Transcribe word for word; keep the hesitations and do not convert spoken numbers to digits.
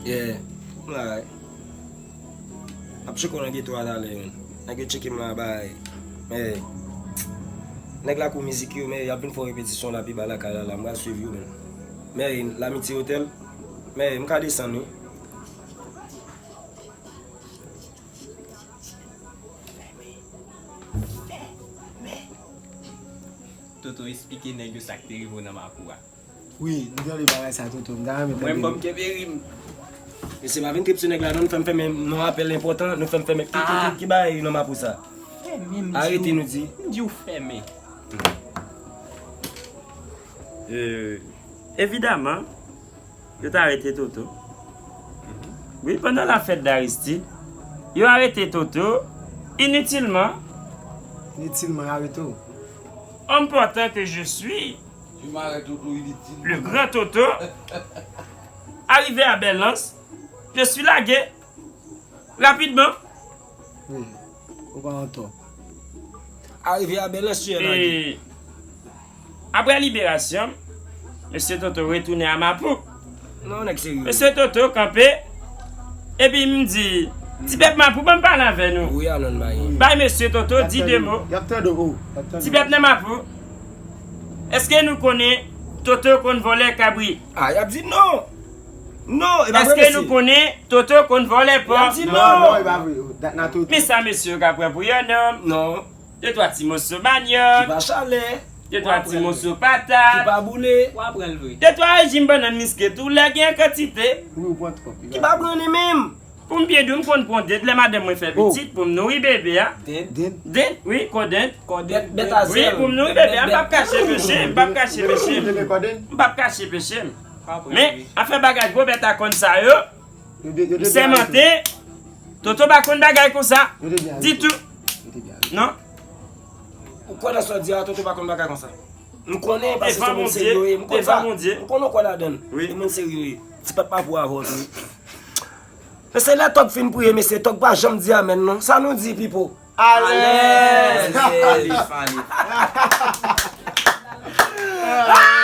Yeah, m la wi. M ap tcheke w nan geto a talè, menn. Nèg yo tcheke m la bay. Men, nèg Lakou Mizik yo, men y ap vin fè yon repetisyon la pi ba lakay la, la. M pral swiv yo, menn. Men, Lamitye Otèl, men, m ka desann wi. Toto, eksplike nèg yo sa k te rive w nan Mapou a. Wi, m tande bagay sa, Toto. M ta renmen tande. Mwen, ban m kenbe rim. Mesye, pa vin trip sou nèg la, non, nou fè m fèmen, non, apèl enpòtan, nou fè m fèmen. Ki, ki, ki, ki bagay nan Mapou sa? Fèmen, m di w. Arete, nou di. M di w fèmen. Euh, evidaman, yo t arete Toto. Wi, pandan la fèt Daristid, yo arete Toto initilman. Initilman, yo arete w. Homme portant que je suis, le grand Toto, arrivé à Bèlans, je suis lagé rapidement. Wi, ou pa antò. Arive a Bèlans, tu es lagé. E apre liberasyon, mesye Toto retounen a Mapou. Non, nèg serye. Mesye Toto kanpe, epi m di, ti pèp Mapou, ban m pale avè nou. Wi, Alan, bay. Bay mesye Toto di de mo. Y ap tande w, y ap tande w. Ti pèp nan Mapou, èske nou konnen Toto konn vòlè kabrit? Ah, y ap di non. Non, e pa vre, mesye. Èske nou konnen Toto konn vòlè pò? Y ap di non. Non, non, e pa vre. Dat nan Toto. Men sa mesye yo ka pran pou yon nonm. Non. De twa ti moso manyòk. Ki pa chalè. De twa ti moso pata. Ki pa boule. W ap pran l vre. De twa rejim bannann miske tou lè gen kantite. Wi, ou pran twòp. Ki pa brannen menm. Pou m byen di w, m konn pran dent lè madanm mwen fè pitit, pou m nouri bebe a. Dent. Dent. Dent, wi, kò dent. Kò dent. Bèt, bèt a zèl. Wi, pou m nouri bebe a, m p ap kache peche m, m p ap kache peche m. Bebe kò dent. M p ap kache peche m. Men, afè bagay gwo bèt a kòn sa yo, m sèmante, Toto pa konn bagay konsa. Ditou. Non. Ou kwè nan sa w di a, Toto pa konn bagay konsa? M konnen, paske se moun serye yo ye. M konn sa. M konnen w kwè ladan l. Wi. E moun serye yo ye. Ti pèp Mapou avè w tou. Men se lè Tòg fin priye, mesye, Tòg pa janm di amèn, non. Sa nou di, pipo? Alèz! Alèz! Alèz!